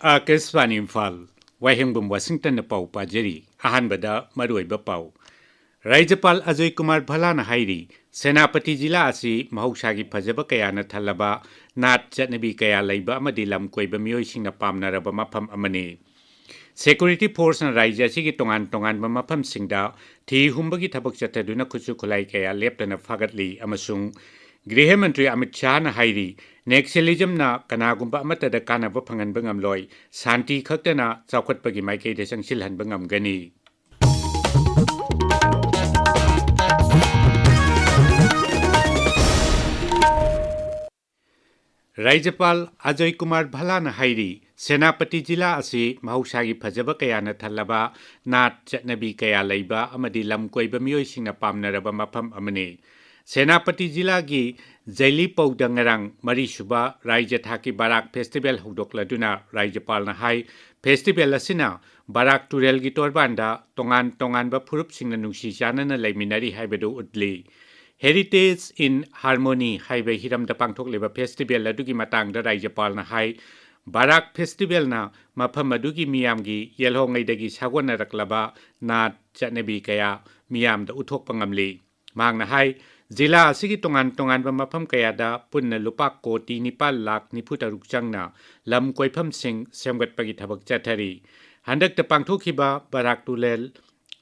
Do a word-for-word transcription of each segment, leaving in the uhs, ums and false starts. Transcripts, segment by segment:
ꯑꯥꯀꯥꯁꯕꯥꯅꯤ ꯏꯝꯐꯥꯜ, ꯋꯥꯍꯦꯡꯕꯝ ꯋꯥꯁꯤꯡꯇꯟꯅ ꯄꯥꯎ ꯄꯥꯖꯔꯤ꯫ ꯑꯍꯥꯟꯕꯗ ꯃꯔꯨꯑꯣꯏꯕ ꯄꯥꯎ꯫ ꯔꯥꯖ꯭ꯌꯄꯥꯜ ꯑꯖꯣꯏ ꯀꯨꯃꯥꯔ ꯚꯜꯂꯥꯅ ꯍꯥꯏꯔꯤ, ꯁꯦꯅꯥꯄꯇꯤ ꯖꯤꯂꯥ ꯑꯁꯤ ꯃꯍꯧꯁꯥꯒꯤ ꯐꯖꯕ ꯀꯌꯥꯅ ꯊꯜꯂꯕ, ꯅꯥꯠ ꯆꯠꯅꯕꯤ ꯀꯌꯥ ꯂꯩꯕ ꯑꯃꯗꯤ ꯂꯝ ꯀꯣꯏꯕ ꯃꯤꯑꯣꯏꯁꯤꯡꯅ ꯄꯥꯝꯅꯔꯕ ꯃꯐꯝ ꯑꯃꯅꯤ꯫ ꯁꯦꯀ꯭ꯌꯨꯔꯤꯇꯤ ꯐꯣꯔꯁꯅ ꯔꯥꯖ꯭ꯌ ꯑꯁꯤꯒꯤ ꯇꯣꯉꯥꯟ ꯇꯣꯉꯥꯟꯕ ꯃꯐꯝꯁꯤꯡꯗ ꯊꯤ ꯍꯨꯝꯕꯒꯤ ꯊꯕꯛ ꯆꯠꯊꯗꯨꯅ ꯈꯨꯠꯁꯨ ꯈꯨꯠꯂꯥꯏ ꯀꯌꯥ ꯂꯦꯞꯇꯅ ꯐꯥꯒꯠꯂꯤ ꯑꯃꯁꯨꯡ ꯒ꯭ꯔꯤꯍ ꯃꯟꯇ꯭ꯔꯤ ꯑꯃꯤꯠ ꯁꯥꯍꯅ ꯍꯥꯏꯔꯤ, ꯅꯦꯛꯁꯦꯂꯤꯖꯝꯅ ꯀꯅꯥꯒꯨꯝꯕ ꯑꯃꯠꯇꯗ ꯀꯥꯟꯅꯕ ꯐꯪꯍꯟꯕ ꯉꯝꯂꯣꯏ, ꯁꯥꯟꯇꯤ ꯈꯛꯇꯅ ꯆꯥꯎꯈꯠꯄꯒꯤ ꯃꯥꯏꯀꯩꯗ ꯆꯪꯁꯤꯜꯍꯟꯕ ꯉꯝꯒꯅꯤ꯫ ꯔꯥꯖ꯭ꯌꯄꯥꯜ ꯑꯖꯣꯏ ꯀꯨꯃꯥꯔ ꯚꯜꯂꯥꯅ ꯍꯥꯏꯔꯤ, ꯁꯦꯅꯥꯄꯇꯤ ꯖꯤꯂꯥ ꯑꯁꯤ ꯃꯍꯧꯁꯥꯒꯤ ꯐꯖꯕ ꯀꯌꯥꯅ ꯊꯜꯂꯕ, ꯅꯥꯠ ꯆꯠꯅꯕꯤ ꯀꯌꯥ ꯂꯩꯕ ꯑꯃꯗꯤ ꯂꯝ ꯀꯣꯏꯕ ꯃꯤꯑꯣꯏꯁꯤꯡꯅ ꯄꯥꯝꯅꯔꯕ ꯃꯐꯝ ꯑꯃꯅꯤ꯫ ꯁꯦꯅꯥꯄꯇꯤ ꯖꯤꯂꯥꯒꯤ ꯖꯩꯂꯤꯄꯧꯗ ꯉꯔꯥꯡ ꯃꯔꯤꯁꯨꯕ ꯔꯥꯖ꯭ꯌ ꯊꯥꯛꯀꯤ ꯕꯥꯔꯥꯛ ꯐꯦꯁꯇꯤꯚꯦꯜ ꯍꯧꯗꯣꯛꯂꯗꯨꯅ ꯔꯥꯖ꯭ꯌꯄꯥꯜꯅ ꯍꯥꯏ, ꯐꯦꯁꯇꯤꯚꯦꯜ ꯑꯁꯤꯅ ꯕꯥꯔꯥꯛ ꯇꯨꯔꯦꯜꯒꯤ ꯇꯣꯔꯕꯥꯟꯗ ꯇꯣꯉꯥꯟ ꯇꯣꯉꯥꯟꯕ ꯐꯨꯔꯨꯞꯁꯤꯡꯅ ꯅꯨꯡꯁꯤ ꯆꯥꯟꯅꯅ ꯂꯩꯃꯤꯟꯅꯔꯤ ꯍꯥꯏꯕꯗꯨ ꯎꯠꯂꯤ꯫ Heritage in Harmony ꯍꯥꯏꯕ ꯍꯤꯔꯝꯗ ꯄꯥꯡꯊꯣꯛꯂꯤꯕ ꯐꯦꯁꯇꯤꯚꯦꯜ ꯑꯗꯨꯒꯤ ꯃꯇꯥꯡꯗ ꯔꯥꯖ꯭ꯌꯄꯥꯜꯅ ꯍꯥꯏ, ꯕꯥꯔꯥꯛ ꯐꯦꯁꯇꯤꯚꯦꯜꯅ ꯃꯐꯝ ꯑꯗꯨꯒꯤ ꯃꯤꯌꯥꯝꯒꯤ ꯌꯦꯜꯍꯧꯉꯩꯗꯒꯤ ꯁꯥꯒꯣꯟꯅꯔꯛꯂꯕ ꯅꯥꯠ ꯆꯠꯅꯕꯤ ꯀꯌꯥ ꯃꯤꯌꯥꯝꯗ ꯎꯠꯊꯣꯛꯄ ꯉꯝꯂꯤ꯫ ꯃꯍꯥꯛꯅ ꯍꯥꯏ, ꯖꯤꯂꯥ ꯑꯁꯤꯒꯤ ꯇꯣꯉꯥꯟ ꯇꯣꯉꯥꯟꯕ ꯃꯐꯝ ꯀꯌꯥꯗ ꯄꯨꯟꯅ ꯂꯨꯄꯥ ꯀꯣꯇꯤ ꯅꯤꯄꯥꯜ ꯂꯥꯈ ꯅꯤꯐꯨ ꯇꯔꯨꯛ ꯆꯪꯅ ꯂꯝ ꯀꯣꯏꯐꯝꯁꯤꯡ ꯁꯦꯝꯒꯠꯄꯒꯤ ꯊꯕꯛ ꯆꯠꯊꯔꯤ꯫ ꯍꯟꯗꯛꯇ ꯄꯥꯡꯊꯣꯛꯈꯤꯕ ꯕꯥꯔꯥꯛ ꯇꯨꯔꯦꯜ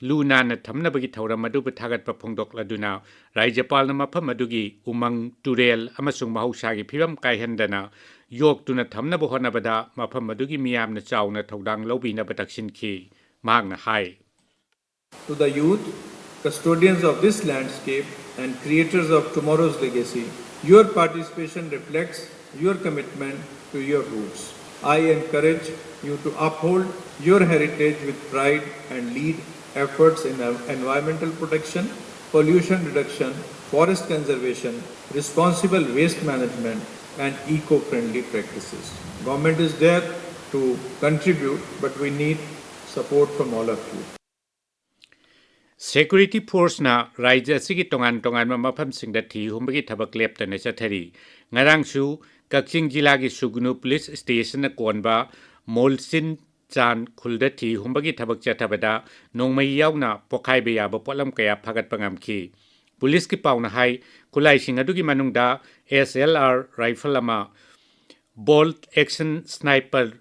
ꯂꯨ ꯅꯥꯟꯅ ꯊꯝꯅꯕꯒꯤ ꯊꯧꯔꯝ ꯑꯗꯨꯕꯨ ꯊꯥꯒꯠꯄ ꯐꯣꯡꯗꯣꯛꯂꯗꯨꯅ ꯔꯥꯖ꯭ꯌꯄꯥꯜꯅ ꯃꯐꯝ ꯑꯗꯨꯒꯤ ꯎꯃꯪ, ꯇꯨꯔꯦꯜ ꯑꯃꯁꯨꯡ ꯃꯍꯧꯁꯥꯒꯤ ꯐꯤꯕꯝ ꯀꯥꯏꯍꯟꯗꯅ ꯌꯣꯛꯇꯨꯅ ꯊꯝꯅꯕ ꯍꯣꯠꯅꯕꯗ ꯃꯐꯝ ꯑꯗꯨꯒꯤ ꯃꯤꯌꯥꯝꯅ ꯆꯥꯎꯅ ꯊꯧꯗꯥꯡ ꯂꯧꯕꯤꯅꯕ ꯇꯛꯁꯤꯟꯈꯤ꯫ ꯃꯍꯥꯛꯅ ꯍꯥꯏ, To the youth, custodians of this landscape and creators of tomorrow's legacy, your participation reflects your commitment to your roots. I encourage you to uphold your heritage with pride and lead efforts in environmental protection, pollution reduction, forest conservation, responsible waste management, and eco-friendly practices. Government is there to contribute, but we need support from all of you. Security ꯐꯣꯔꯁꯅ ꯔꯥꯖ꯭ꯌ ꯑꯁꯤꯒꯤ ꯇꯣꯉꯥꯟ ꯇꯣꯉꯥꯟꯕ ꯃꯐꯝꯁꯤꯡꯗ ꯊꯤ ꯍꯨꯝꯕꯒꯤ ꯊꯕꯛ ꯂꯦꯞꯇꯅ ꯆꯠꯊꯔꯤ꯫ ꯉꯔꯥꯡꯁꯨ ꯀꯛꯆꯤꯡ ꯖꯤꯂꯥꯒꯤ ꯁꯨꯒꯅꯨ ꯄꯨꯂꯤꯁ ꯁ꯭ꯇꯦꯁꯟꯅ ꯀꯣꯟꯕ ꯃꯣꯜꯁꯤꯟ ꯆꯥꯟ ꯈꯨꯜꯗ ꯊꯤ ꯍꯨꯝꯕꯒꯤ ꯊꯕꯛ ꯆꯠꯊꯕꯗ ꯅꯣꯡꯃꯩ ꯌꯥꯎꯅ ꯄꯣꯈꯥꯏꯕ ꯌꯥꯕ ꯄꯣꯠꯂꯝ ꯀꯌꯥ ꯐꯥꯒꯠꯄ ꯉꯝꯈꯤ꯫ ꯄꯨꯂꯤꯁꯀꯤ ꯄꯥꯎꯅ ꯍꯥꯏ, ꯈꯨꯠꯂꯥꯏꯁꯤꯡ ꯑꯗꯨꯒꯤ ꯃꯅꯨꯡꯗ S L R rifle ꯑꯃ, bolt action sniper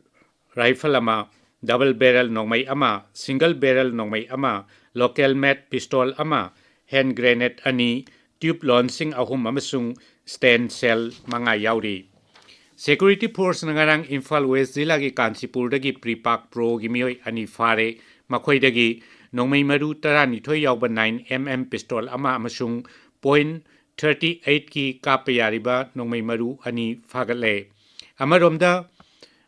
rifle ꯑꯃ, double barrel ꯅꯣꯡꯃꯩ ꯑꯃ, single barrel ꯅꯣꯡꯃꯩ ꯑꯃ, local made pistol ꯑꯃ, hand grenade ꯑꯅꯤ, tube launching ꯑꯍꯨꯝ ꯑꯃꯁꯨꯡ stain shell ꯃꯉꯥ ꯌꯥꯎꯔꯤ꯫ Security forceꯅ ꯉꯔꯥꯡ ꯏꯝꯐꯥꯜ ꯋꯦꯁ ꯖꯤꯂꯥꯒꯤ ꯀꯥꯟꯆꯤꯄꯨꯔꯗꯒꯤ ꯄ꯭ꯔꯤꯄꯥꯛ ꯄ꯭ꯔꯣꯒꯤ ꯃꯤꯑꯣꯏ ꯑꯅꯤ ꯐꯥꯔꯦ꯫ ꯃꯈꯣꯏꯗꯒꯤ ꯅꯣꯡꯃꯩ ꯃꯔꯨ ꯇꯔꯥꯅꯤꯊꯣꯏ ꯌꯥꯎꯕ nine M M pistol ꯑꯃ ꯑꯃꯁꯨꯡ point thirty eightꯀꯤ ꯀꯥꯞꯄ ꯌꯥꯔꯤꯕ ꯅꯣꯡꯃꯩ ꯃꯔꯨ ꯑꯅꯤ ꯐꯥꯒꯠꯂꯦ꯫ ꯑꯃꯔꯣꯝꯗ,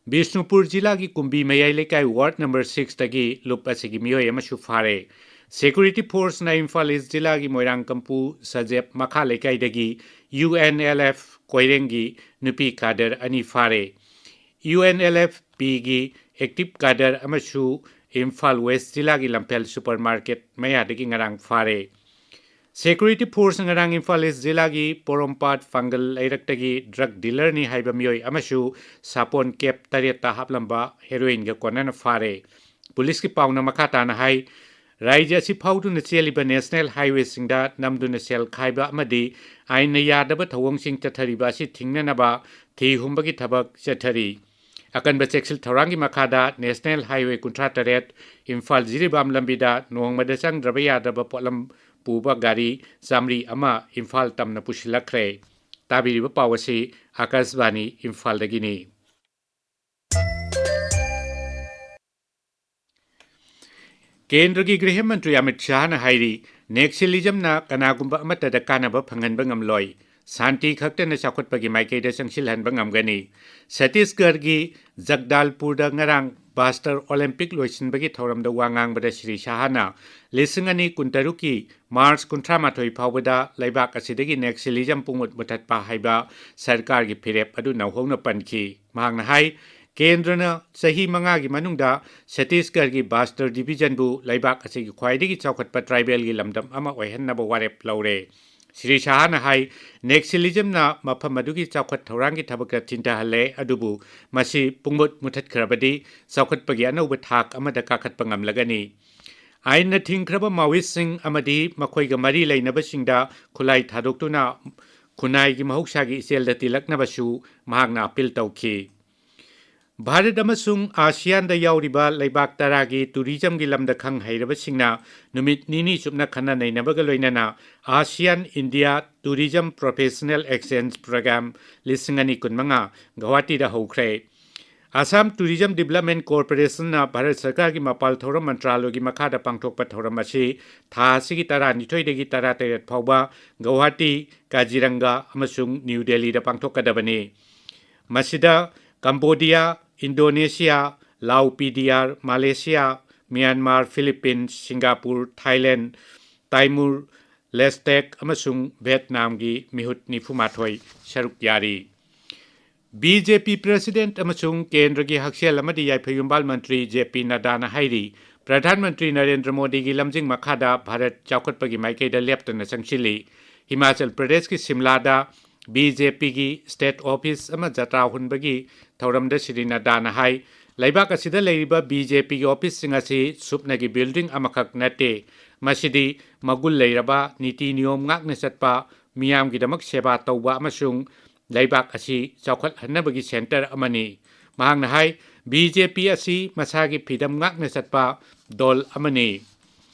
ꯕꯤꯁꯅꯨꯄꯨꯔ ꯖꯤꯂꯥꯒꯤ ꯀꯨꯝꯕꯤ ꯃꯌꯥꯏ ꯂꯩꯀꯥꯏ ward number sixꯇꯒꯤ ꯂꯨꯞ ꯑꯁꯤꯒꯤ ꯃꯤꯑꯣꯏ ꯑꯃꯁꯨ ꯐꯥꯔꯦ꯫ Security forceꯅ ꯏꯝꯐꯥꯜ ꯏꯁ ꯖꯤꯂꯥꯒꯤ ꯃꯣꯏꯔꯥꯡꯀꯝꯄꯨ ꯁꯖꯦꯞ ꯃꯈꯥ ꯂꯩꯀꯥꯏꯗꯒꯤ UNLF ꯀꯣꯏꯔꯦꯡꯒꯤ ꯅꯨꯄꯤ ꯀꯥꯗꯔ ꯑꯅꯤ ꯐꯥꯔꯦ꯫ UNLFPꯒꯤ active cadre ꯑꯃꯁꯨ ꯏꯝꯐꯥꯜ ꯋꯦꯁ ꯖꯤꯂꯥꯒꯤ ꯂꯝꯐꯦꯜ supermarket ꯃꯌꯥꯗꯒꯤ ꯉꯔꯥꯡ ꯐꯥꯔꯦ꯫ Security force ꯉꯔꯥꯡ ꯏꯝꯐꯥꯜ ꯏꯁ ꯖꯤꯂꯥꯒꯤ ꯄꯣꯔꯣꯝꯄꯥꯠ ꯄꯥꯡꯒꯜ ꯂꯩꯔꯛꯇꯒꯤ drug dealerꯅꯤ ꯍꯥꯏꯕ ꯃꯤꯑꯣꯏ ꯑꯃꯁꯨ ꯁꯥꯄꯣꯟ case ꯇꯔꯦꯠꯇ ꯍꯥꯞꯂꯝꯕ heroinꯒ ꯀꯣꯟꯅꯅ ꯐꯥꯔꯦ꯫ ꯄꯨꯂꯤꯁꯀꯤ ꯄꯥꯎꯅ ꯃꯈꯥ ꯇꯥꯅ ꯍꯥꯏ, ꯔꯥꯏꯖ꯭ꯌ ꯑꯁꯤ ꯐꯥꯎꯗꯨꯅ ꯆꯦꯜꯂꯤꯕ national highwayꯁꯤꯡꯗ ꯅꯝꯗꯨꯅ ꯁꯦꯜ ꯈꯥꯏꯕ ꯑꯃꯗꯤ ꯑꯥꯏꯟꯅ ꯌꯥꯗꯕ ꯊꯧꯑꯣꯡꯁꯤꯡ ꯆꯠꯊꯔꯤꯕ ꯑꯁꯤ ꯊꯤꯡꯅꯅꯕ ꯊꯤ ꯍꯨꯝꯕꯒꯤ ꯊꯕꯛ ꯆꯠꯊꯔꯤ꯫ ꯑꯀꯟꯕ ꯆꯦꯛꯁꯤꯜ ꯊꯧꯔꯥꯡꯒꯤ ꯃꯈꯥꯗ national highway ꯀꯨꯟꯊ꯭ꯔꯥ ꯇꯔꯦꯠ ꯏꯝꯐꯥꯜ ꯖꯤꯔꯤꯕꯥꯝ ꯂꯝꯕꯤꯗ ꯅꯣꯡꯃꯗ ꯆꯪꯗ꯭ꯔꯕ ꯌꯥꯗ꯭ꯔꯕ ꯄꯣꯠꯂꯝ ꯄꯨꯕ ꯒꯥꯔꯤ ꯆꯥꯃꯔꯤ ꯑꯃ ꯏꯝꯐꯥꯜ ꯇꯝꯅ ꯄꯨꯁꯤꯜꯂꯛꯈ꯭ꯔꯦ꯫ ꯇꯥꯕꯤꯔꯤꯕ ꯄꯥꯎ ꯑꯁꯤ ꯑꯥꯀꯥꯁꯕꯥꯅꯤ ꯏꯝꯐꯥꯜꯗꯒꯤꯅꯤ꯫ ꯀꯦꯟꯗ꯭ꯔꯒꯤ ꯒ꯭ꯔꯤꯍ ꯃꯟꯇ꯭ꯔꯤ ꯑꯃꯤꯠ ꯁꯥꯍꯅ ꯍꯥꯏꯔꯤ, Naxalismꯅ ꯀꯅꯥꯒꯨꯝꯕ ꯑꯃꯠꯇꯗ ꯀꯥꯟꯅꯕ ꯐꯪꯍꯟꯕ ꯉꯝꯂꯣꯏ, ꯁꯥꯟꯇꯤ ꯈꯛꯇꯅ ꯆꯥꯎꯈꯠꯄꯒꯤ ꯃꯥꯏꯀꯩꯗ ꯆꯪꯁꯤꯜꯍꯟꯕ ꯉꯝꯒꯅꯤ꯫ ꯁꯠꯇꯤꯁꯒꯔꯒꯤ ꯖꯒꯗꯥꯜꯄꯨꯔꯗ ꯉꯔꯥꯡ Bastar Olympic ꯂꯣꯏꯁꯤꯟꯕꯒꯤ ꯊꯧꯔꯝꯗ ꯋꯥ ꯉꯥꯡꯕꯗ ꯁ꯭ꯔꯤ ꯁꯥꯍꯅ ꯂꯤꯁꯤꯡ ꯑꯅꯤ ꯀꯨꯟꯇꯔꯨꯛꯀꯤ ꯃꯥꯔꯆ ꯀꯨꯟꯊ꯭ꯔꯥ ꯃꯥꯊꯣꯏ ꯐꯥꯎꯕꯗ ꯂꯩꯕꯥꯛ ꯑꯁꯤꯗꯒꯤ Naxalism ꯄꯨꯡꯃꯨꯠ ꯃꯨꯊꯠꯄ ꯍꯥꯏꯕ ꯁꯔꯀꯥꯔꯒꯤ ꯐꯤꯔꯦꯞ ꯑꯗꯨ ꯅꯧꯍꯧꯅ ꯄꯟꯈꯤ꯫ ꯃꯍꯥꯛꯅ ꯍꯥꯏ, ꯀꯦꯟꯗ꯭ꯔꯅ ꯆꯍꯤ ꯃꯉꯥꯒꯤ ꯃꯅꯨꯡꯗ ꯁꯠꯇꯤꯁꯒꯔꯒꯤ Bastar Divisionꯕꯨ ꯂꯩꯕꯥꯛ ꯑꯁꯤꯒꯤ ꯈ꯭ꯋꯥꯏꯗꯒꯤ ꯆꯥꯎꯈꯠꯄ tribalꯒꯤ ꯂꯝꯗꯝ ꯑꯃ ꯑꯣꯏꯍꯟꯅꯕ ꯋꯥꯔꯦꯞ ꯂꯧꯔꯦ꯫ ꯁ꯭ꯔꯤ ꯁꯍꯥꯅ ꯍꯥꯏ, ꯅꯦꯛꯁꯤꯂꯤꯖꯝꯅ ꯃꯐꯝ ꯑꯗꯨꯒꯤ ꯆꯥꯎꯈꯠ ꯊꯧꯔꯥꯡꯒꯤ ꯊꯕꯛꯇ ꯊꯤꯟꯊꯍꯜꯂꯦ, ꯑꯗꯨꯕꯨ ꯃꯁꯤ ꯄꯨꯡꯃꯨꯠ ꯃꯨꯊꯠꯈ꯭ꯔꯕꯗꯤ ꯆꯥꯎꯈꯠꯄꯒꯤ ꯑꯅꯧꯕ ꯊꯥꯛ ꯑꯃꯗ ꯀꯥꯈꯠꯄ ꯉꯝꯂꯒꯅꯤ꯫ ꯑꯥꯏꯟꯅ ꯊꯤꯡꯈ꯭ꯔꯕ ꯃꯥꯋꯤꯁꯁꯤꯡ ꯑꯃꯗꯤ ꯃꯈꯣꯏꯒ ꯃꯔꯤ ꯂꯩꯅꯕꯁꯤꯡꯗ ꯈꯨꯠꯂꯥꯏ ꯊꯥꯗꯣꯛꯇꯨꯅ ꯈꯨꯟꯅꯥꯏꯒꯤ ꯃꯍꯧꯁꯥꯒꯤ ꯏꯆꯦꯜꯗ ꯇꯤꯜꯂꯛꯅꯕꯁꯨ ꯃꯍꯥꯛꯅ ꯑꯄꯤꯜ ꯇꯧꯈꯤ꯫ ꯚꯥꯔꯠ ꯑꯃꯁꯨꯡ ꯑꯥꯁꯤꯌꯥꯟꯗ ꯌꯥꯎꯔꯤꯕ ꯂꯩꯕꯥꯛ ꯇꯔꯥꯒꯤ ꯇꯨꯔꯤꯖꯝꯒꯤ ꯂꯝꯗ ꯈꯪ ꯍꯩꯔꯕꯁꯤꯡꯅ ꯅꯨꯃꯤꯠ ꯅꯤꯅꯤ ꯆꯨꯞꯅ ꯈꯟꯅ ꯅꯩꯅꯕꯒ ꯂꯣꯏꯅꯅ ASEAN India tourism professional exchange programme ꯂꯤꯁꯤꯡ ꯑꯅꯤ ꯀꯨꯟꯃꯉꯥ ꯒꯧꯍꯥꯇꯤꯗ ꯍꯧꯈ꯭ꯔꯦ꯫ ꯑꯁꯥꯝ ꯇꯨꯔꯤꯖꯝ ꯗꯤꯕꯂꯞꯃꯦꯟ ꯀꯣꯔꯄꯣꯔꯦꯁꯟꯅ ꯚꯥꯔꯠ ꯁꯔꯀꯥꯔꯒꯤ ꯃꯄꯥꯜ ꯊꯧꯔꯝ ꯃꯟꯇ꯭ꯔꯥꯂꯣꯏꯒꯤ ꯃꯈꯥꯗ ꯄꯥꯡꯊꯣꯛꯄ ꯊꯧꯔꯝ ꯑꯁꯤ ꯊꯥ ꯑꯁꯤꯒꯤ ꯇꯔꯥꯅꯤꯊꯣꯏꯗꯒꯤ ꯇꯔꯥꯇꯔꯦꯠ ꯐꯥꯎꯕ ꯒꯧꯍꯥꯇꯤ, ꯀꯥꯖꯤꯔꯪꯒ ꯑꯃꯁꯨꯡ ꯅ꯭ꯌꯨ ꯗꯦꯜꯂꯤꯗ ꯄꯥꯡꯊꯣꯛꯀꯗꯕꯅꯤ꯫ ꯃꯁꯤꯗ Cambodia, Indonesia, Lao P D R, Malaysia, Myanmar, Philippines, Singapore, Thailand, Timor Leste ꯑꯃꯁꯨꯡ ꯚꯤꯌꯦꯠꯅꯥꯝꯒꯤ ꯃꯤꯍꯨꯠ ꯅꯤꯐꯨꯃꯥꯊꯣꯏ ꯁꯔꯨꯛ ꯌꯥꯔꯤ꯫ ꯕꯤ ꯖꯦ ꯄꯤ ꯄ꯭ꯔꯦꯁꯤꯗꯦꯟꯠ ꯑꯃꯁꯨꯡ ꯀꯦꯟꯗ꯭ꯔꯒꯤ ꯍꯛꯁꯦꯜ ꯑꯃꯗꯤ ꯌꯥꯏꯐ ꯌꯨꯝꯕꯥꯜ ꯃꯟꯇ꯭ꯔꯤ ꯖꯦ ꯄꯤ ꯅꯗꯥꯅ ꯍꯥꯏꯔꯤ, ꯄ꯭ꯔꯙꯥꯟ ꯃꯟꯇ꯭ꯔꯤ ꯅꯔꯦꯟꯗ꯭ꯔ ꯃꯣꯗꯤꯒꯤ ꯂꯝꯖꯤꯡ ꯃꯈꯥꯗ ꯚꯥꯔꯠ ꯆꯥꯎꯈꯠꯄꯒꯤ ꯃꯥꯏꯀꯩꯗ ꯂꯦꯞꯇꯅ ꯆꯪꯁꯤꯜꯂꯤ꯫ ꯍꯤꯃꯥꯆꯜ ꯄ꯭ꯔꯗꯦꯁꯀꯤ ꯁꯤꯝꯂꯥꯗ ꯕꯤ ꯖꯦ ꯄꯤꯒꯤ ꯁ꯭ꯇꯦꯠ ꯑꯣꯐꯤꯁ ꯑꯃ ꯖꯇ꯭ꯔꯥ ꯍꯨꯟꯕꯒꯤ ꯊꯧꯔꯝꯗ ꯁ꯭ꯔꯤ ꯅꯗꯥꯅ ꯍꯥꯏ, ꯂꯩꯕꯥꯛ ꯑꯁꯤꯗ ꯂꯩꯔꯤꯕ ꯕꯤ ꯖꯦ ꯄꯤꯒꯤ ꯑꯣꯐꯤꯁꯁꯤꯡ ꯑꯁꯤ ꯁꯨꯞꯅꯒꯤ ꯕꯤꯜꯗꯤꯡ ꯑꯃꯈꯛ ꯅꯠꯇꯦ, ꯃꯁꯤꯗꯤ ꯃꯒꯨꯟ ꯂꯩꯔꯕ ꯅꯤꯇꯤ ꯅꯤꯌꯣꯝ ꯉꯥꯛꯅ ꯆꯠꯄ, ꯃꯤꯌꯥꯝꯒꯤꯗꯃꯛ ꯁꯦꯕꯥ ꯇꯧꯕ ꯑꯃꯁꯨꯡ ꯂꯩꯕꯥꯛ ꯑꯁꯤ ꯆꯥꯎꯈꯠꯍꯟꯅꯕꯒꯤ ꯁꯦꯟꯇꯔ ꯑꯃꯅꯤ꯫ ꯃꯍꯥꯛꯅ ꯍꯥꯏ, ꯕꯤ ꯖꯦ ꯄꯤ ꯑꯁꯤ ꯃꯁꯥꯒꯤ ꯐꯤꯗꯝ ꯉꯥꯛꯅ ꯆꯠꯄ ꯗꯣꯜ ꯑꯃꯅꯤ꯫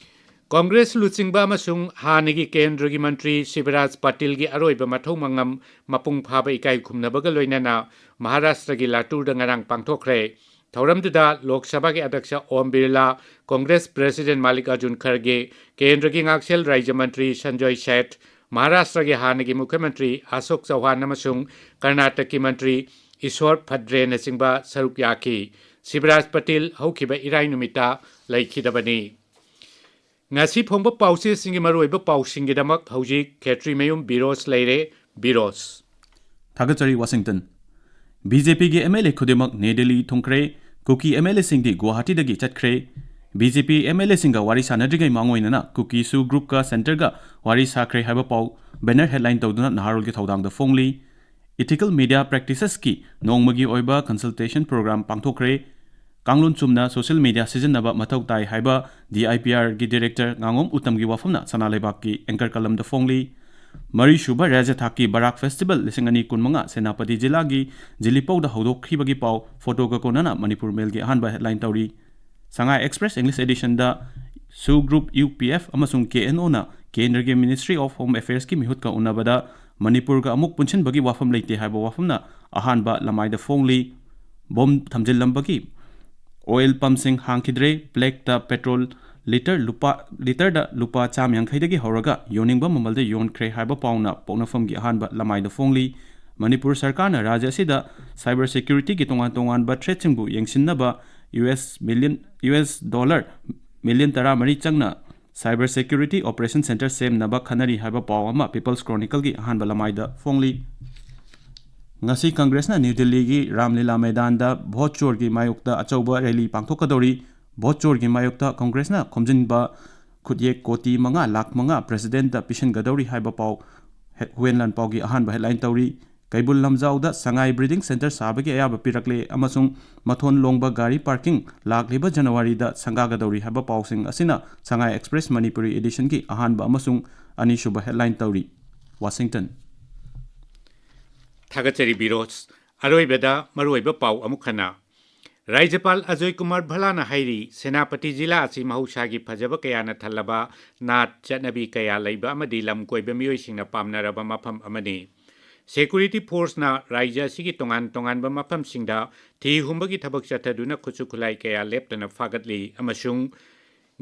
ꯀꯣꯡꯒ꯭ꯔꯦꯁ ꯂꯨꯆꯤꯡꯕ ꯑꯃꯁꯨꯡ ꯍꯥꯟꯅꯒꯤ ꯀꯦꯟꯗ꯭ꯔꯒꯤ ꯃꯟꯇ꯭ꯔꯤ ꯁꯤꯕꯔꯥꯖ ꯄꯥꯇꯤꯜꯒꯤ ꯑꯔꯣꯏꯕ ꯃꯊꯧ ꯃꯉꯝ ꯃꯄꯨꯡ ꯐꯥꯕ ꯏꯀꯥꯏ ꯈꯨꯝꯅꯕꯒ ꯂꯣꯏꯅꯅ ꯃꯍꯥꯔꯥꯁꯇ꯭ꯔꯒꯤ ꯂꯥꯇꯨꯔꯗ ꯉꯔꯥꯡ ꯄꯥꯡꯊꯣꯛꯈ꯭ꯔꯦ꯫ ꯊꯧꯔꯝꯗꯨꯗ ꯂꯣꯛ ꯁꯚꯥꯒꯤ ꯑꯗ꯭ꯌꯛꯁ ꯑꯣꯝ ꯕꯤꯔꯂꯥ, ꯀꯣꯡꯒ꯭ꯔꯦꯁ ꯄ꯭ꯔꯦꯁꯤꯗꯦꯟꯠ ꯃꯥꯂꯤꯛ ꯑꯔꯖꯨꯟ ꯈꯔꯒꯦ, ꯀꯦꯟꯗ꯭ꯔꯒꯤ ꯉꯥꯛꯁꯦꯜ ꯔꯥꯖ꯭ꯌ ꯃꯟꯇ꯭ꯔꯤ ꯁꯟꯖꯣꯏ ꯁꯦꯊ, ꯃꯍꯥꯔꯥꯁꯇ꯭ꯔꯒꯤ ꯍꯥꯟꯅꯒꯤ ꯃꯨꯈ꯭ꯌ ꯃꯟꯇ꯭ꯔꯤ ꯑꯁꯣꯛ ꯆꯧꯍꯥꯟ ꯑꯃꯁꯨꯡ ꯀꯔꯅꯥꯇꯛꯀꯤ ꯃꯟꯇ꯭ꯔꯤ ꯏꯁꯣꯔ ꯐꯗ꯭ꯔꯦꯅꯆꯤꯡꯕ ꯁꯔꯨꯛ ꯌꯥꯈꯤ꯫ ꯁꯤꯕꯔꯥꯖ ꯄꯇꯦꯜ ꯍꯧꯈꯤꯕ ꯏꯔꯥꯏ ꯅꯨꯃꯤꯠꯇ ꯂꯩꯈꯤꯗꯕꯅꯤ꯫ ꯉꯁꯤ ꯐꯣꯡꯕ ꯄꯥꯎꯆꯦꯁꯤꯡꯒꯤ ꯃꯔꯨꯑꯣꯏꯕ ꯄꯥꯎꯁꯤꯡꯒꯤꯗꯃꯛ ꯍꯧꯖꯤꯛ ꯈꯦꯇ꯭ꯔꯤꯃꯌꯨꯝ ꯕꯤꯔꯣꯁ ꯂꯩꯔꯦ꯫ ꯕꯤꯔꯣꯁ꯫ ꯊꯥꯒꯠꯆꯔꯤ, ꯋꯥꯁꯤꯡꯇꯟ꯫ ꯕꯤ ꯖꯦ ꯄꯤꯒꯤ ꯑꯦꯝ ꯑꯦꯜ ꯑꯦ ꯈꯨꯗꯤꯡꯃꯛ ꯅ꯭ꯌꯨ ꯗꯦꯜꯂꯤ ꯊꯨꯡꯈ꯭ꯔꯦ꯫ ꯀꯨꯀꯤ ꯑꯦꯝ ꯑꯦꯜ ꯑꯦꯁꯤꯡꯗꯤ ꯒꯨꯋꯥꯍꯥꯇꯤꯗꯒꯤ ꯆꯠꯈ꯭ꯔꯦ꯫ B J P M L ꯑꯦꯁꯤꯡꯒ ꯋꯥꯔꯤ ꯁꯥꯟꯅꯗ꯭ꯔꯤꯉꯩ ꯃꯥꯡꯑꯣꯏꯅꯅ ꯀꯨꯀꯤꯁꯨ ꯒ꯭ꯔꯨꯞꯀ ꯁꯦꯟꯇꯔꯒ ꯋꯥꯔꯤ ꯁꯥꯈ꯭ꯔꯦ ꯍꯥꯏꯕ ꯄꯥꯎ ꯕꯦꯅꯔ ꯍꯦꯗꯂꯥꯏꯟ ꯇꯧꯗꯨꯅ ꯅꯍꯥꯔꯣꯜꯒꯤ ꯊꯧꯗꯥꯡꯗ ꯐꯣꯡꯂꯤ꯫ Ethical Media Practicesꯀꯤ ꯅꯣꯡꯃꯒꯤ ꯑꯣꯏꯕ consultation program ꯄꯥꯡꯊꯣꯛꯈ꯭ꯔꯦ꯫ ꯀꯥꯡꯂꯣꯟ ꯆꯨꯝꯅ social media ꯁꯤꯖꯤꯟꯅꯕ ꯃꯊꯧ ꯇꯥꯏ ꯍꯥꯏꯕ DIPRꯒꯤ director ꯉꯥꯉꯣꯝ ꯎꯇꯝꯒꯤ ꯋꯥꯐꯝꯅ ꯁꯅꯥ ꯂꯩꯕꯥꯛꯀꯤ anchor columnꯗ ꯐꯣꯡꯂꯤ꯫ ꯃꯔꯤꯁꯨꯕ ꯔꯥꯖ꯭ꯌ ꯊꯥꯛꯀꯤ ꯕꯔꯥꯛ festival ꯂꯤꯁꯤꯡ ꯑꯅꯤ ꯀꯨꯟꯃꯉꯥ ꯁꯦꯅꯥꯄꯇꯤ ꯖꯤꯂꯥꯒꯤ ꯖꯤꯂꯤꯄꯧꯗ ꯍꯧꯗꯣꯛꯈꯤꯕꯒꯤ ꯄꯥꯎ ꯐꯣꯇꯣꯒ ꯀꯣꯟꯅꯅ ꯃꯅꯤꯄꯨꯔ ꯃꯦꯜꯒꯤ ꯑꯍꯥꯟꯕ ꯍꯦꯗꯂꯥꯏꯟ ꯇꯧꯔꯤ꯫ ꯁꯉꯥꯏ ꯑꯦꯛꯁꯄ꯭ꯔꯦꯁ English editionꯗ SoO Group, UPF ꯑꯃꯁꯨꯡ KNOꯅ ꯀꯦꯟꯗ꯭ꯔꯒꯤ Ministry of Home Affairsꯀꯤ ꯃꯤꯍꯨꯠꯀ ꯎꯅꯕꯗ ꯃꯅꯤꯄꯨꯔꯒ ꯑꯃꯨꯛ ꯄꯨꯟꯁꯤꯟꯕꯒꯤ ꯋꯥꯐꯝ ꯂꯩꯇꯦ ꯍꯥꯏꯕ ꯋꯥꯐꯝꯅ ꯑꯍꯥꯟꯕ ꯂꯃꯥꯏꯗ ꯐꯣꯡꯂꯤ꯫ ꯕꯣꯝ ꯊꯝꯖꯤꯜꯂꯝꯕꯒꯤ oil pumpꯁꯤꯡ ꯍꯥꯡꯈꯤꯗ꯭ꯔꯦ꯫ Blackꯇ petrol litre ꯂꯨꯄꯥ, litreꯗ ꯂꯨꯄꯥ ꯆꯥꯝꯃ ꯌꯥꯡꯈꯩꯗꯒꯤ ꯍꯧꯔꯒ ꯌꯣꯟꯅꯤꯡꯕ ꯃꯃꯜꯗ ꯌꯣꯟꯈ꯭ꯔꯦ ꯍꯥꯏꯕ ꯄꯥꯎꯅ ꯄꯣꯛꯅꯐꯝꯒꯤ ꯑꯍꯥꯟꯕ ꯂꯃꯥꯏꯗ ꯐꯣꯡꯂꯤ꯫ ꯃꯅꯤꯄꯨꯔ ꯁꯔꯀꯥꯔꯅ ꯔꯥꯖ꯭ꯌ ꯑꯁꯤꯗ cyber securityꯒꯤ ꯇꯣꯉꯥꯟ ꯇꯣꯉꯥꯟꯕ threatꯁꯤꯡꯕꯨ ꯌꯦꯡꯁꯤꯟꯅꯕ US million, US dollar million ꯇꯔꯥꯃꯔꯤ ꯆꯪꯅ cyber security operation centre ꯁꯦꯝꯅꯕ ꯈꯟꯅꯔꯤ ꯍꯥꯏꯕ ꯄꯥꯎ ꯑꯃ People's Chronicleꯒꯤ ꯑꯍꯥꯟꯕ ꯂꯃꯥꯏꯗ ꯐꯣꯡꯂꯤ꯫ ꯉꯁꯤ ꯀꯪꯒ꯭ꯔꯦꯁꯅ ꯅ꯭ꯌꯨ ꯗꯤꯜꯂꯤꯒꯤ ꯔꯥꯝꯂꯤꯂꯥ ꯃꯩꯗꯥꯟꯗ ꯚꯣꯠ ꯆꯣꯔꯒꯤ ꯃꯥꯌꯣꯛꯇ ꯑꯆꯧꯕ rally ꯄꯥꯡꯊꯣꯛꯀꯗꯧꯔꯤ꯫ ꯚꯣꯠ ꯆꯣꯔꯒꯤ ꯃꯥꯌꯣꯛꯇ ꯀꯪꯒ꯭ꯔꯦꯁꯅ ꯈꯣꯝꯖꯤꯟꯕ ꯈꯨꯠꯌꯦꯛ ꯀꯣꯇꯤ ꯃꯉꯥ ꯂꯥꯈ ꯃꯉꯥ presidentꯇ ꯄꯤꯁꯤꯟꯒꯗꯧꯔꯤ ꯍꯥꯏꯕ ꯄꯥꯎ ꯍꯦ-, ꯍꯨꯋꯦꯟ ꯂꯥꯟꯄꯥꯎꯒꯤ ꯑꯍꯥꯟꯕ headline ꯇꯧꯔꯤ꯫ ꯀꯩꯕꯨꯜ ꯂꯝꯖꯥꯎꯗ ꯁꯉꯥꯏ breeding centre ꯁꯥꯕꯒꯤ ꯑꯌꯥꯕ ꯄꯤꯔꯛꯂꯦ ꯑꯃꯁꯨꯡ ꯃꯊꯣꯟ ꯂꯣꯡꯕ ꯒꯥꯔꯤ parking ꯂꯥꯛꯂꯤꯕ ꯖꯅꯋꯥꯔꯤꯗ ꯁꯪꯒꯥꯒꯗꯧꯔꯤ ꯍꯥꯏꯕ ꯄꯥꯎꯁꯤꯡ ꯑꯁꯤꯅ ꯁꯉꯥꯏ ꯑꯦꯛꯁꯄ꯭ꯔꯦꯁ ꯃꯅꯤꯄꯨꯔꯤ editionꯒꯤ ꯑꯍꯥꯟꯕ ꯑꯃꯁꯨꯡ ꯑꯅꯤꯁꯨꯕ headline ꯇꯧꯔꯤ꯫ ꯋꯥꯁꯤꯡꯇꯟ꯫ ꯊꯥꯒꯠꯆꯔꯤ ꯕꯤꯔꯣꯖ꯫ ꯑꯔꯣꯏꯕꯗ ꯃꯔꯨꯑꯣꯏꯕ ꯄꯥꯎ ꯑꯃꯨꯛ ꯍꯟꯅ꯫ ꯔꯥꯖ꯭ꯌꯄꯥꯜ ꯑꯖꯣꯏ ꯀꯨꯃꯥꯔ ꯚꯜꯂꯥꯅ ꯍꯥꯏꯔꯤ, ꯁꯦꯅꯥꯄꯇꯤ ꯖꯤꯂꯥ ꯑꯁꯤ ꯃꯍꯧꯁꯥꯒꯤ ꯐꯖꯕ ꯀꯌꯥꯅ ꯊꯜꯂꯕ, ꯅꯥꯠ ꯆꯠꯅꯕꯤ ꯀꯌꯥ ꯂꯩꯕ ꯑꯃꯗꯤ ꯂꯝ ꯀꯣꯏꯕ ꯃꯤꯑꯣꯏꯁꯤꯡꯅ ꯄꯥꯝꯅꯔꯕ ꯃꯐꯝ ꯑꯃꯅꯤ꯫ Security forceꯅ ꯔꯥꯖ꯭ꯌ ꯑꯁꯤꯒꯤ ꯇꯣꯉꯥꯟ ꯇꯣꯉꯥꯟꯕ ꯃꯐꯝꯁꯤꯡꯗ ꯊꯤ ꯍꯨꯝꯕꯒꯤ ꯊꯕꯛ ꯆꯠꯊꯗꯨꯅ ꯈꯨꯠꯁꯨ ꯈꯨꯠꯂꯥꯏ ꯀꯌꯥ ꯂꯦꯞꯇꯅ ꯐꯥꯒꯠꯂꯤ ꯑꯃꯁꯨꯡ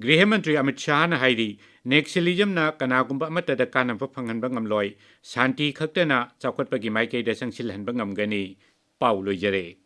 ꯒ꯭ꯔꯤꯍ ꯃꯟꯇ꯭ꯔꯤ ꯑꯃꯤꯠ ꯁꯥꯍꯅ ꯍꯥꯏꯔꯤ, Naxalismꯅ ꯀꯅꯥꯒꯨꯝꯕ ꯑꯃꯠꯇꯗ ꯀꯥꯟꯅꯕ ꯐꯪꯍꯟꯕ ꯉꯝꯂꯣꯏ, ꯁꯥꯟꯇꯤ ꯈꯛꯇꯅ ꯆꯥꯎꯈꯠꯄꯒꯤ ꯃꯥꯏꯀꯩꯗ ꯆꯪꯁꯤꯜꯍꯟꯕ ꯉꯝꯒꯅꯤ꯫ ꯄꯥꯎ ꯂꯣꯏꯖꯔꯦ꯫